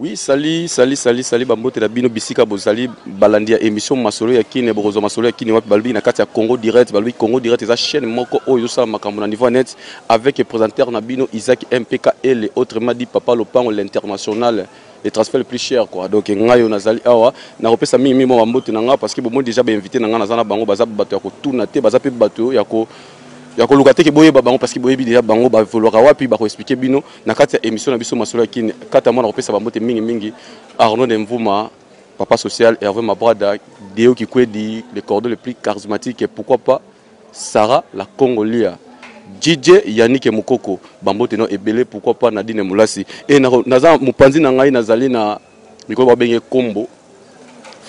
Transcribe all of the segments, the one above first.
Oui, salut, salut, salut, salut, bambote na bino bisika bozali balandi ya émission Masolo ya Kine, bokozwa Masolo ya Kine wapi? Balobi na kati ya Congo Direct. Balobi Congo Direct eza chaîne moko oyo ezosala makambo na niveau net avec présentateur na bino Isaac MPKL, autrement dit Papa Lopango l'international, le transfert le plus cher quoi. Donc ngai oyo nazali awa, nakopesa mingi mingi mwa bambote na nga parce que bomoni déjà ba invité na nga, naza na bango, baza bato ya kotuna te, baza mpe bato ya koluka te ke boyeba bango parce que boyebi déjà bango bavolwaka wapi. Bakoexpliquer bino na kati ya émission na biso Masolo ya Kini. Kati ya mwana kopesa bambote mingi mingi: Arnaud de Mvuma, papa social, Hervé Mabrada, Deo Kikwedi, le cordon le plus charismatique, et pourquoi pas Sarah la Congolia, DJ Yannick Mukoko, bambote no ebele, pourquoi pas Nadine Moulasi. Et naza mopanzi na ngai, nazali na mikolo babenge kombo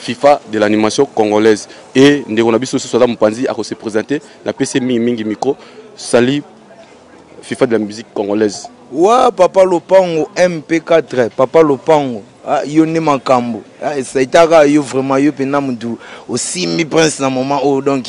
FIFA de l'animation congolaise et ndeko na biso susu aza mopanzi, akose présenter. Napesi mingi mingi micro. Sali FIFA de la musique congolaise. Wa Papa Lopango MP4, Papa Lopango, ah, yo nde makambo. Ah, esaitaka yo vraiment, yo mpena mutu osimbi prince na moment oyo. Donc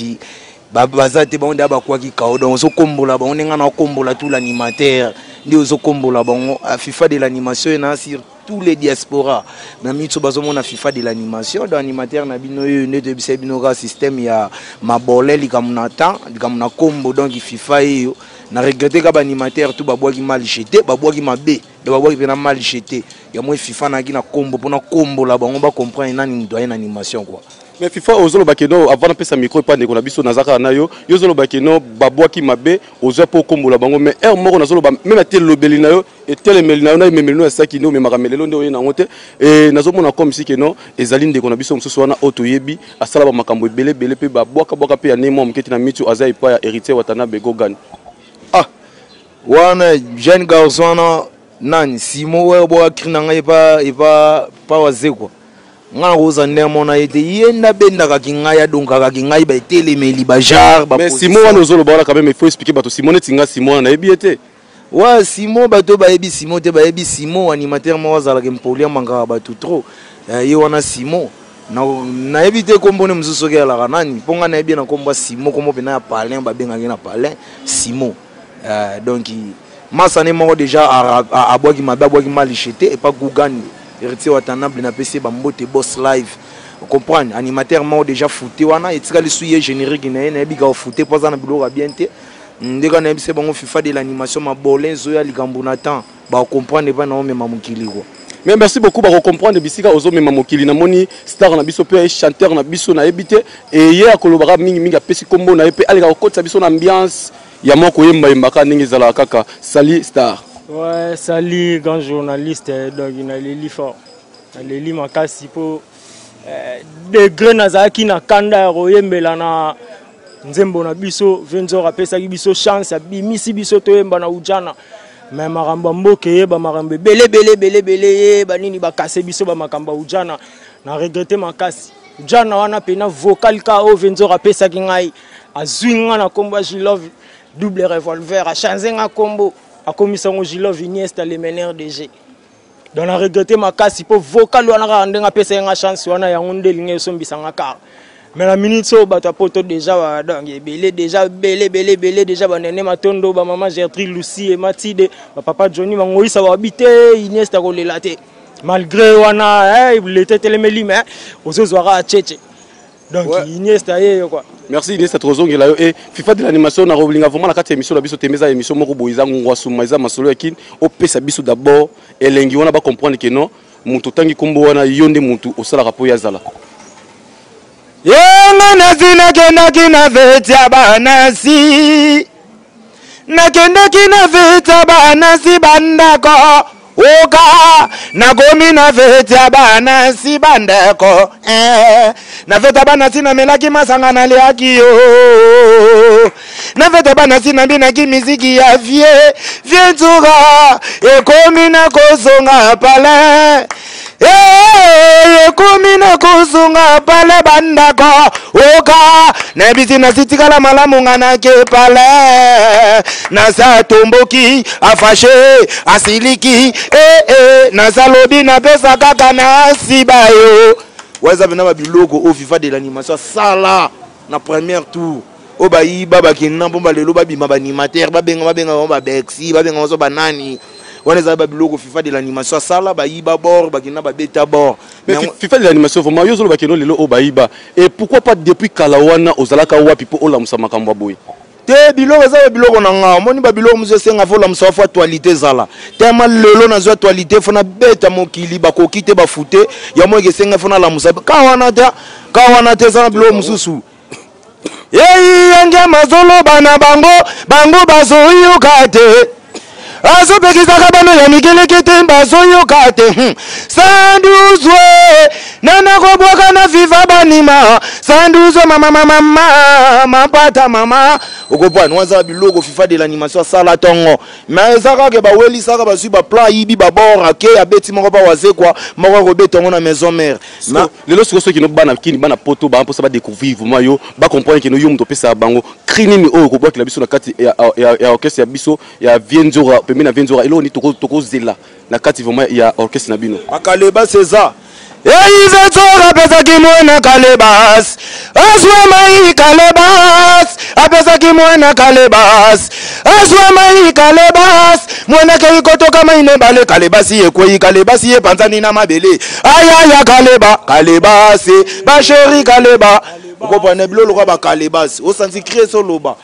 baza te, bango nde bakwaki kao. Donc ozokombola bango ndenge na okombola tout l'animateur, nde ozokombola bango. Ah, FIFA de l'animation ena sur tous les diaspora na miso bazomona FIFA de l'animation. Donc animateur na bino oyo nde toyebisa bino kaka système ya mabole, likambo na temps, likambo na kombo. Donc FIFA eyo na regrette ka baanimateur tout babwaki mal jeté, babwaki mabe. Donc babwaki mpena mal jeté ya moi. FIFA nayaki na kombo mpona kombola bango, bacomprendre nani moto aye na animation quoi. Mais FIFA, ozoloba ke no, avant napesa micro epa ndeko na biso, naza kaka na yo. Yo ozoloba ke no, babwaki mabe, ozwa mpo okombola bango. Mais heure moko nazoloba même ate elobeli na yo, etelemeli na yo na ememeli no ya saki nde omemaka melelo nde oye nango te. E nazomona comme si ke no, ezali ndeko na biso mosusu wana oyo toyebi, asala bamakambo ebele ebele mpe babwakabwaka mpe ya ne mwa moke te na mitu, aza epai ya Héritier Watanabe Gogan. Ah, wana jeune garçon wana nani? Simo oyo bwakri na ngai epa pa wazekwa. Ngai nakoza ndenge mona ye te, ye nde abendakaki ngai, adonkakaki ngai baetelemeli, bagenre. Mais Simo wana ozoloba wana, quand même il faut expliquer bato Simo. Neti nga Simo wana nayebi ye te. Wa Simo, bato bayebi Simo te, bayebi Simo animateur moko azalaka mpoli, amangaka bato trop. Ye wana Simo, nayebi te kombo ne mosusu soki alaka nani, mpo ngai nayebi ye na kombo ya Simo, kombo mpena ya palin, babengaki na palin Simo. Donc masane moko déjà abwaki mabe, abwaki mal jeté epa Gugani Héritier Watanabe. Napesi ye bambote, boss live, comprendre. Animateur moko déjà fute wana etikali su ye générique na ye, nayebi ka ofute mpo aza na biloko ya bien te. Nde kaka nayebisi bango FIFA de l'animation mabole ezoya, likambo na temps, bacomprendre epai na omema mokili quoi. Mais merci beaucoup, bakocomprendre bisika ozomema mokili. Namoni star na biso mpe chanteur na biso, nayebi te eye akolobaka mingimingi, apesi nkombo na ye mpe aleka kokotisa biso na ambiance ya mwa koyembayembaka ndenge ezalaka kaka. Sali star. Ouais, salut grand journaliste. Donc naleli fort, naleli makasi mpo degré nazalaki na kanda ya koyembela na nzembo na biso. Venzor apesaki biso chance, abimisi biso toyemba na Ujana, mais makambo ya mboka eyeba, makambo ebele ebele ebele ebele eyeba nini, bakase biso bamakambo ya Ujana. Na regrette makasi Ujana wana mpena vocal ka oyo Venzor apesaki ngai. Azwi nga na nkombo ya Gilove double revolver, achange nga nkombo, akomisa yango Gilove Iniesta le meneur de jeu. Donc na regrette makasi mpo vocal wana kaka ndenge apesaki nga chance wana, yango nde elingi esombisa nga kaka. Mais na minute oyo bato ya poto déjà, donc ebele déjà, ebele ebele ebele déjà, banene Matondo, bamama Gertrude, Lucie, Ematide, bapapa Johnny Bangoyisa, babi te Iniesta kolela te malgré wana lete etelemeli, mais ozozwaka acheche. Donc ouais. Iniesta ye yo quoi. Merci Iniesta, tozongela yo. E FIFA de l'animation, na kolinga vraiment na kati ya émission na biso tembe, eza émission moko boye eza ngwasuma, eza Masolo ya Kini. Opesa biso d'abord elengi wana, bacomprendre ke non, moto otangi nkombo wana, yo nde motu osalaka mpo ye azala. Yenga nasi nakendaki na feti ya banasi, nakendaki na feti ya banasi bandako oka, nakomi na feti ya banasi bandeko, eh. Na feti ya banasi namelaki masanga, naliaki yo. Na feti ya banasi nabinaki miziki ya vie vie, nsuka ekomi na kozonga palais. Eh, ekomi na kozonga pale bandako oka, nayebisi nasitikala malamu, nga nake pale, naza tomboki, afashe, asiliki, eh, eh, naza lobi napesa kaka nasiba yo. Waza mpena babiloko oyo FIFA de l'animation asala na première tour oyo bayiba, bakenda mpo balelo babima baanimateur, babenga babenga bango babexi, babenga bango so banani. Wana ezali babiloko FIFA de l'animation asala, bayiba bord, bakenda babeta bord. Mais FIFA de l'animation, vraiment, yo ozoloba keno lelo oyo bayiba, et pourquoi pas depuis kala wana ozalaka wapi mpo olamusa makambo ya boye? Te, biloko eza babiloko na nga. Omoni, babiloko mosusu esenga fo olamusa, fo actualité ezala. Tema lelo nazwi actualité, fo nabeta mokili, bakoki te, bafute ya moyeke, esenga fo nalamusa ka wana te, ka wana te. Eza na biloko mosusu. Eyi yange mazoloba na bango, bango bazoyoka te, azopekisaka bano ya mikeleke te, bazoyoka te. Sanduzwe nana kobwaka na FIFA banima sanduzwe mama mama mapata mama okopwana. Waza biloko FIFA de l'animation asala ntongo, mais eza kaka bawelisaka, bazwi baplan, ayibi babord, ake abeti moko pa wazekwa moko akobeta yango na maison mare. Lelo sikoyo, soki no bana kini, bana poto baa mposa badécouvrir vraiment yo, bacomprendre keno yo moto opesaka bango cri nini oyo okobwakela biso na kati ya orchestre ya biso ya Vieux Nzora, pembeni ya Vieux Nzora, eloko nini tokozela na kati vraiment ya orchestre na bino? Bakalebasi eza eive Nzora apesaki mwana kalebas, azwa mai kalebas, apesaki mwana kalebas, azwa mai kalebas, mwana kei kotoka mai nebale, kalebasi ekwei, kalebasi epanzani na mabele. Ayaya kaleba kalebasi basheri kaleba, okopana bilo lokola bakalebasi osanzi cri esi oloba.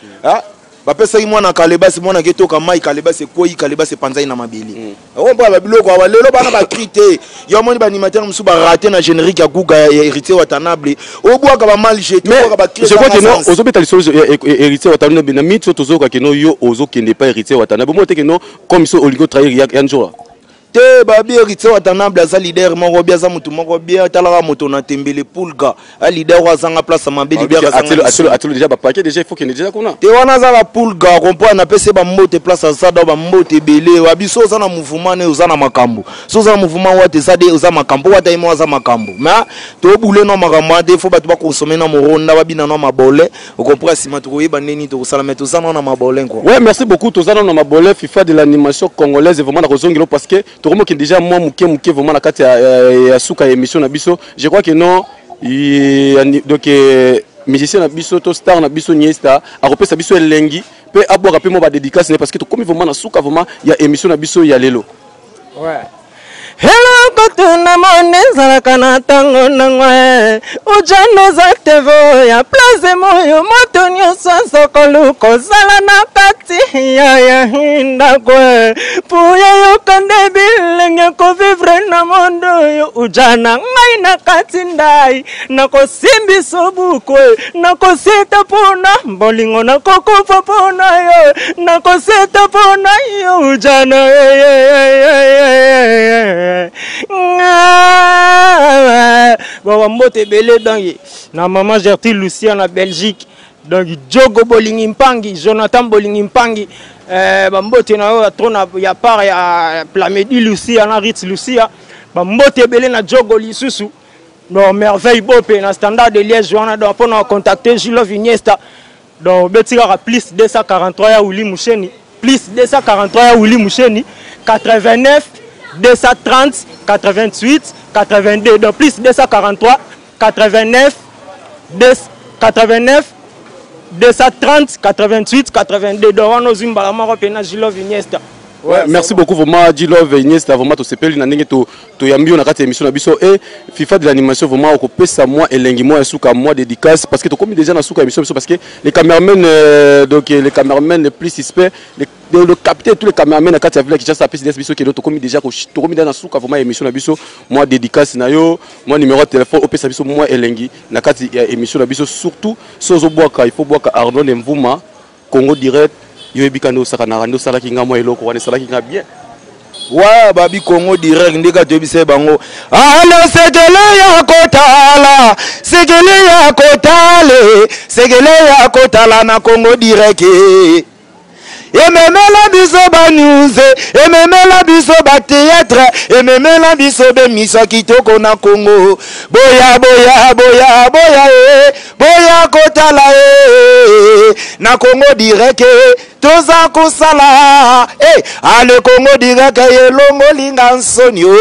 Bapesaki mwana kalebasi, mwana ketoka mai, kalebasi ekwei, kalebasi epanzani na mabele. Okompola babiloko awa lelo bana bacri te. Yo omoni baanimateur mosusu barate na générique ya Guga ya Héritier Watanabe, obwaka bamal jeté, obwaka bacri. Je crois que non, ozobeta lisolo ya Héritier Watanabe na miti oyo tozoyoka keno yo ozokende pa Héritier Watanabe. Omoni te keno comme so olingi otrahir ya Nzora? Te, babi Héritier Watanabe aza leader moko bi, aza motu moko bien. Atalaka moto na tembele pulga, a leader oyo azanga place ya mabe, leader azanga. Atelo déjà bapaquet, déjà il faut kende déjà kuna. Te, wana aza ba pulga, comprendre. Napesi ye bambote place aza da, bambote ebele. Wabi so oza na mouvement ne, oza na makambo. So oza na mouvement wata, eza de oza makambo wata, ye mo aza makambo. Mais tobule no makambo wana te, fo bato bakonsome na moronda, babina no mabole, okomprendre. Nsima tokoyeba ndeni tokosala, mais toza nano na mabole quoi. Ouais, merci beaucoup. Toza nano na mabole, FIFA de l'animation congolaise. Vraiment nakozongela parce que tokomokende déjà mwa moke moke vraiment na kati ya suka ya émission na biso. Je crois que non, donc musicien na biso to star na biso Niesta akopesa biso elengi mpe abwaka mpe mwa badédicace ne, parce que tokomi vraiment na suka vraiment ya émission na biso ya lelo. Ouais. Eloko tuna moni ezalaka na ntango nango, ujana eza tevo ya place moyo moto nyonso azokoluka kozala na kati ya ndako po yoyoka nde bilenge kovivre na monde oyo. Ujana ngai na kati ndai nakosimbisa buku, nakoseta mpona bolingo, nakokufa mpona yo, nakoseta mpona yo ujana. Bon, bambote ebele donc na mama Gertrude Lucia na Belgique, donc Jogo Bolingi Mpangi, Jonathan Bolingi Mpangi, bambote na yo tro na ya part ya Plamedi Lucia na Ritz Lucia. Bambote ebele na Jogo lisusu. Donc Merveille Bope na Standard de Liège wana. Donc mpona contacter Jules Iniesta, donc obeti kaka plus 243 ya Willy Musheni, plus 243 ya Willy Musheni, 89 230 88 82. Donc plus 243 89 2 89 230 88 82. Donc wana ozwi mbala moko mpena Jules Iniesta. Ouais, merci beaucoup vraiment, G-Love Iniesta. Vraiment tosepeli na ndenge to toyambi yo na kati ya émission na biso. Et FIFA de l'animation, vraiment okopesa mwa elengi, mwa ya suka, mwa dédicace, parce que tokomi déjà na suka ya émission biso, parce que les cameramen, donc les cameramen les plus suspects, le capitaine, tous les cameramen na kati ya ville ya Kinshasa apesi biso kelo tokomi déjà, tokomi déjà na suka vraiment ya émission na biso. Mwa dédicace na yo, mwa numéro ya téléphone, opesa biso mwa elengi na kati ya émission na biso. Surtout so ozobwaka, il faut bwaka Arnaud Mvuma, Congo Direct. Yo oyebika nde osakanaka, nde osalaki nga mwa eloko wana esalaki nga bien. Wa babi Congo Direct nde ka toyebisa ye bango alo sekele ya kotala, sekele ya kotale, sekele ya kotala na Congo Direct. Ememela biso banews, ememela biso bathéâtre, ememela biso bemiso ya kitoko na Congo. Boya, boya, boya, boya e, boya kotala e na Congo Direct. Toza kosala e ale Congo Direct elongolinga nsoni o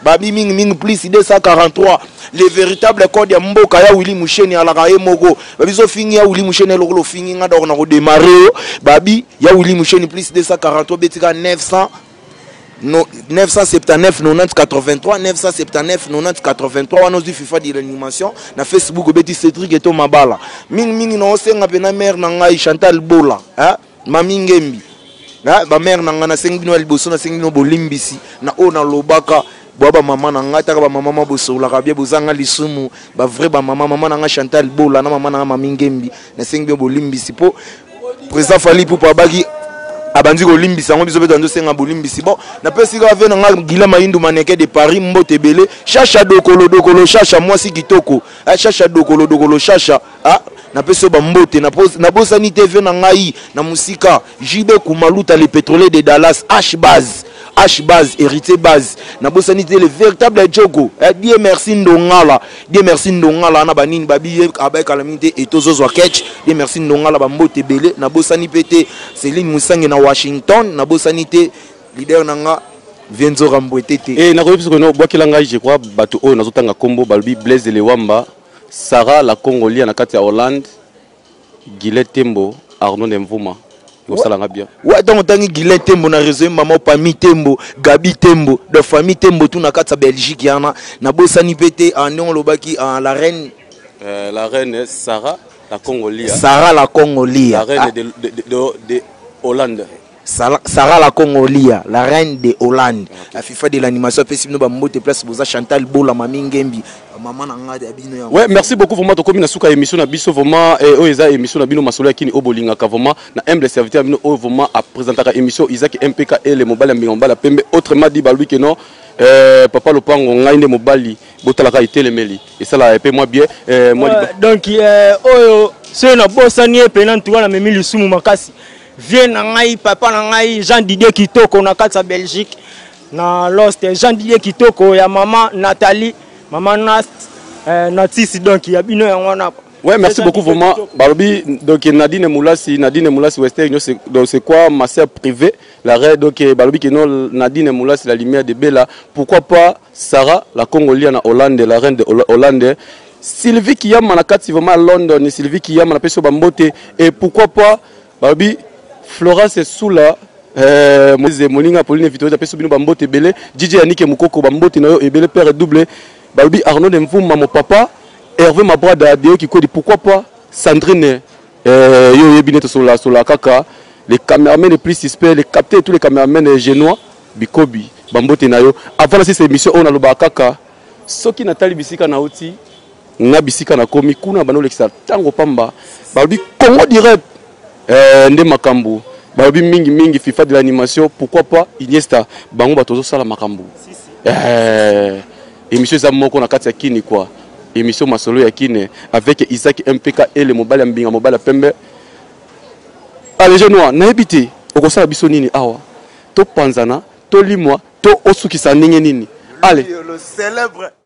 babi mingimingi. Plus 243, le véritable code ya mboka ya Willy Musheni alaka ye moko. Babi so fingi ya Willy Musheni, eloko ofingi nga doko na kodémarrer yo. Babi ya Willy Musheni, plus 243, betika 900. No, 979 90 83 979 90 83 wana ozwi fifa de l'animation na facebook obeti cédrik eto mabala mingimingi naosenga mpena mare na ngai chantal bola eh? mami ngembi eh? bamare na ngai nasengi bino ya liboso nasengi bino bolimbisi na oyo nalobaka bwa bamama na ngai taka bamama ma bosololaka bie bozanga lisumu bavrai bamama mama na ngai chantal bola na mama na ngai mami ngembi nasengi bino bolimbisi mpo président fali pupa abaki abandi kolimbisa yango biso mpe tobandi osenga bolimbisi bon napesi kaka ve na nga gila mayindu maneke de paris mbote ebele shasha dokolo dokolo shasha mwasi kitoko ah, shasha dokolo dokolo shasha ah, napesi yo bambote nabosani te ve na ngai na mosika jb kumaluta le pétrolier de dallas h base H base héritier base nabosani te le véritable jogo eh, die merci ndongala die merci ndongala na banini babi ye abayekala mingi te etozozwa ketch die merci ndongala bambote ebele nabosani mpe te celine musange na washington nabosani te leader na nga vienzora mbwete te e nakoyebi soki obwakela ngai je crois bato oyo nazotanga nkombo balobi blaise lewamba sarah la congolia na kati ya hollande Guilet Tembo, Arnaud Nemvuma. osala nga bien ouais donc otangi guilin tembo na réseau mama pami tembo gabi tembo de famille tembo tout na kati ya belgique yana nabosani mpe te ah, ndenge olobaki ah, la reine euh, la reine sarah la congolia sarah la congolia la reine ah. de, de, de, de, de hollande Sarah la Congolia, la reine de Hollande. Okay. La FIFA de l'animation apesi bino ba mbote place boza Chantal Bola Mami Ngembi, maman na nga ya bino ya. Ouais, merci beaucoup vraiment tokomi na suka émission na biso vraiment eh, oyo eza émission na bino masolo ya kini oyo bolingaka vraiment na humble serviteur bino oyo vraiment a présentaka émission Isaac MPK et le mobali ya mbinga mobali ya pembe autrement dit balobi que non euh, papa lopango ngai nde mobali botalaka etelemeli esalaka mpe mwa bien euh, mwa ouais, donc euh, oyo soki nabosani ye mpena ntuka namemi lisumu makasi Vieux na ngai papa na ngai Jean Didier Kitoko na kati ya Belgique na Lost Jean Didier Kitoko ya maman Nathalie maman Nat euh, Natisi donc ya bino yango wana. Ouais, merci beaucoup vraiment. Balobi, donc Nadine Moulasi, Nadine Moulasi Western, donc c'est quoi ma sœur privée, la reine, donc Balobi que non Nadine Moulasi, la lumière de Bella, pourquoi pas Sarah, la Congolienne à Hollande, la reine de Hollande, Sylvie Kiyama na kati vraiment London, Sylvie Kiyama na peso bambote et pourquoi pas balobi Florence Sula euh, Moise Moninga Pauline Victoria apesi bino bambote ebele DJ Yannick Mukoko bambote na yo ebele père double balobi Arnaud de Mvuma mon papa Hervé Mabrada Deo Kikodi pourquoi pas Sandrine euh, yo oyebi nde tosolola solola kaka les cameramen les plus suspects les capteurs tous les cameramen genois bikobi bambote na yo avant na sisa émission oyo nalobaka kaka soki natali bisika nauti nga bisika nakomi kuna bando olekisa ntango pamba balobi congo direct eh, nde makambo balobi mingi mingi fifa de l'animation pourquoi pas iniesta bango bato ozosala makambo eh, émission eza moko na kati ya kini quoi émission masolo ya kine avec isaac mpk ele mobali ya mbinga mobali ya pembe allez jeune noir nayebi te okosala biso nini awa topanzana tolimwa to osukisa ndenge nini allez le célèbre.